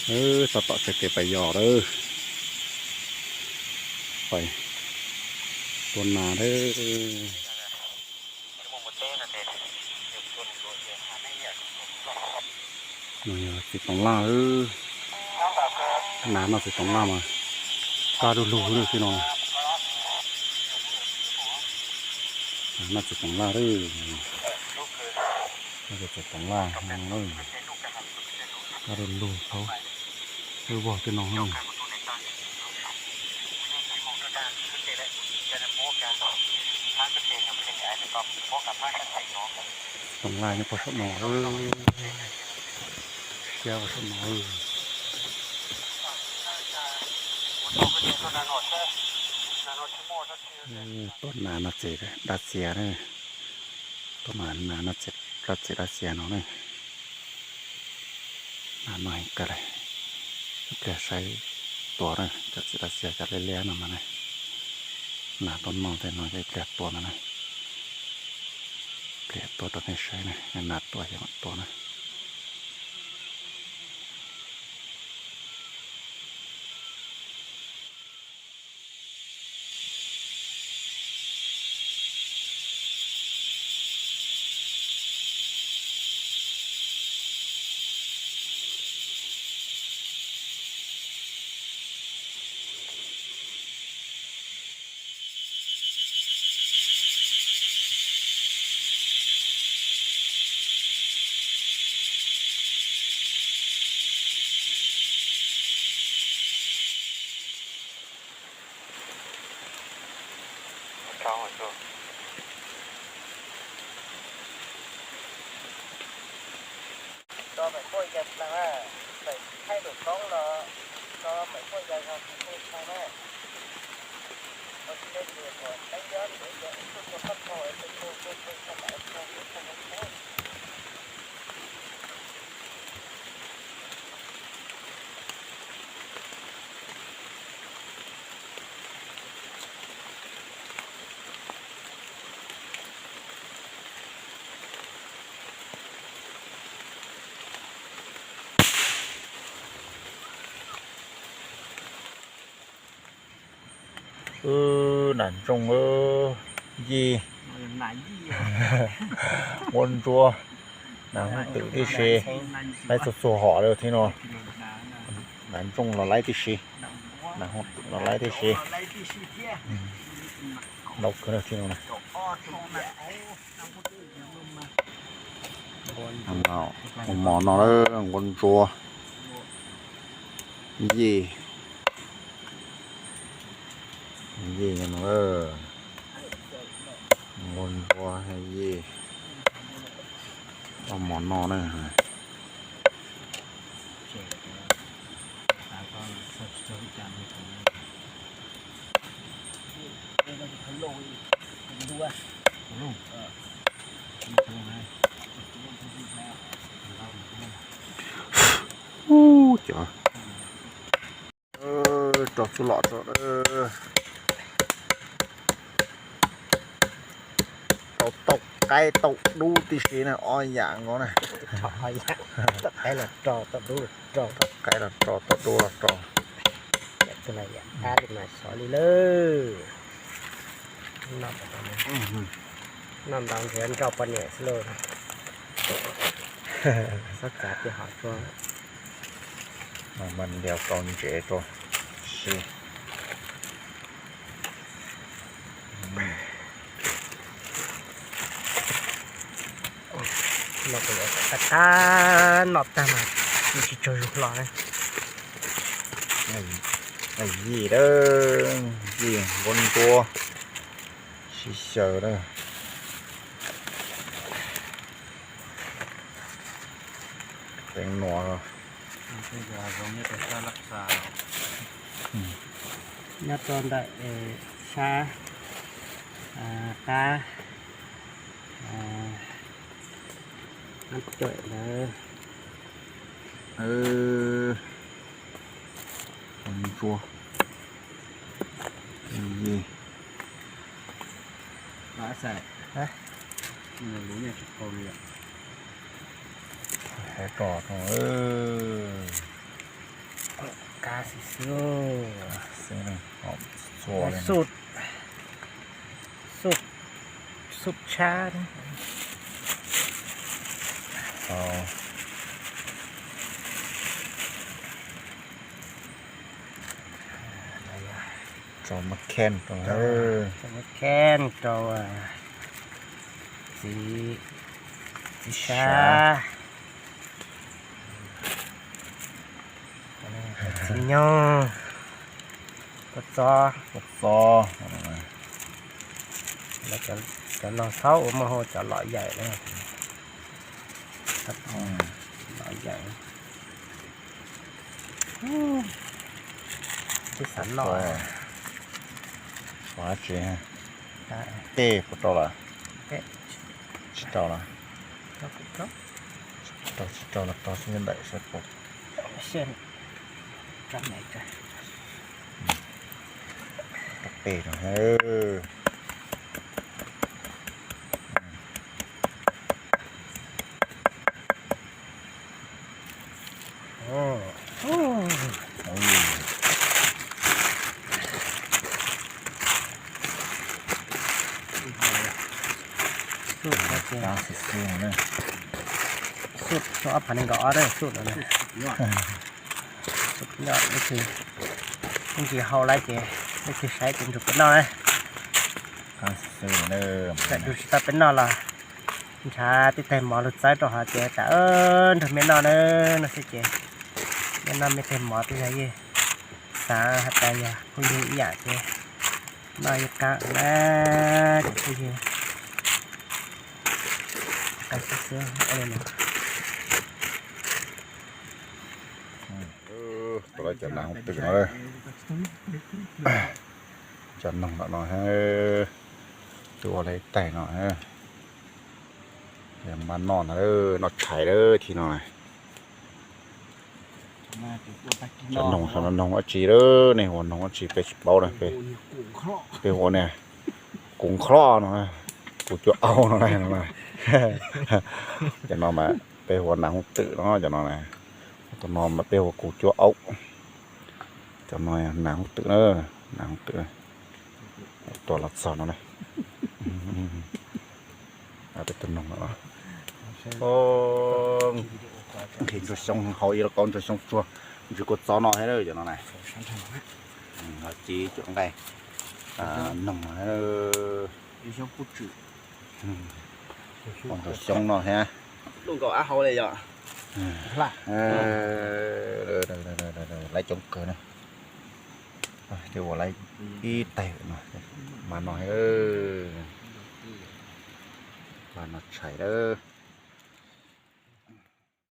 Tab tom txais kev pais yos lawm, pais tua nas lawm. Txiv toov laj, nas noj txiv toov laj mas qab du lug lawm tib no. Noj txiv toov laj lawm, noj txiv toov laj, qab du lug thaum wb vog tib no. Toov laj nyob puag saum no, siab puag saum no. Tua nas noj txiv dab txias na, tua nas noj txiv dab txias no na. Nas noj heev kawg li, ib pliag saib tua na, cov txiv dab txias cov liab liab no mas na. Nas tuaj noj tej no cov ib pliag tua no na, pliag tua rau nej saib na, nas tua ces mam tua na. Tso maiv quaj yas plaws, tawm thaij lwm koob los tso maiv quaj yas zog tsis tau na. Ua tsis le lwm tuam teeb nyob ntawd yog ib tug tua qab dhau es tus tus tus tus tau lawm tso tus tau lawm. Wb nas ntsooj, yij, nquab ntsuab, nas hooj twm tib si, laib txhua txhua hom li thiab no. Nas ntsooj los laib tib si, nas hooj twm los laib tib si. Ntau kawg thiab no. Ua mov no lawm, nquab ntsuab, yij, yij no, nquab ntsuab, yij, ua mov no na. Ub, cov rau txuj lom rau, tau tau qaib tau dub tib si na, ob yam nkaus na. Tau qaib los rau, tau dub los rau. Tau qaib los rau, tau dub los rau. Yam twg los yam qab li mas xyov li lawm. Noj ntau nrhiav nrauj poj niam xwb lauj. Xob txav tias hom tsuag. Mas ntiav kaus ntsev rau si. Noj tag, noj tag mas tsis tsaug zug hlo na. Yij, yij nquab ntsuab, sib xyaw na. Teev nuav. Nyob rau ntawm sab qab cawm ntawd. Ntsuab. Hais tso, Xub, xub, xub tshab. Rau mab khen rau, rau mab khen rau txiv, txiv sab, txiv nyoog, kua txob, kua txob. Cov no txhob ua muaj hau, cov lom yawm na. Lom yawm. Twb xav noj. Xav tsis, tej puas rau lawm? Tsis rau lawm. Rau tsis rau los rau xwb ntawm saib puas. Rau pem no. Xub, ob phav nees nkaum ob, xub no. Xub nyob, leej twg hau lawm ces leej twg saib ces nrug peb noj na. Txawm nrug tsis tau peb noj los ntshav tej tag mov lug txawb rau hov ces tas nrug mej noj na. No xwb ces mej noj mej tag mov twb yog yeej xav has tas yog phooj ywg ib yam ces noj yeej qab na, ces phooj ywg qab xwb xwb li no. Cov nas hoov twm no, cov noog no, twb ua lawm ib tag no, mas noj no, noj tshais lawm thiab no. Cov noog, noog dab tsi lawm, nej hu noog dab tsi peb tsis paub na, peb hu ua kuv nkhlob no, kuv cua aub no na. Cov no mas peb hu ua nas hoov twm no, cov no, cov no mas peb hu ua kuv cua aub. Cov no nas hoov twm na, nas hoov twm. Tuaj los txog no na. Peb tus noog no, nqhis ntsuag xyoob hauv ib lub kaub ntsuag xyoob tsuag, ntsws kua txob no thiab cov no na. Ho txiv cuam nqaij noog no. Ntsuag xyoob no thiab. Laiv coob kawg na. Twb ua lawm ib tag no, mas no, mas noj tshais lawm.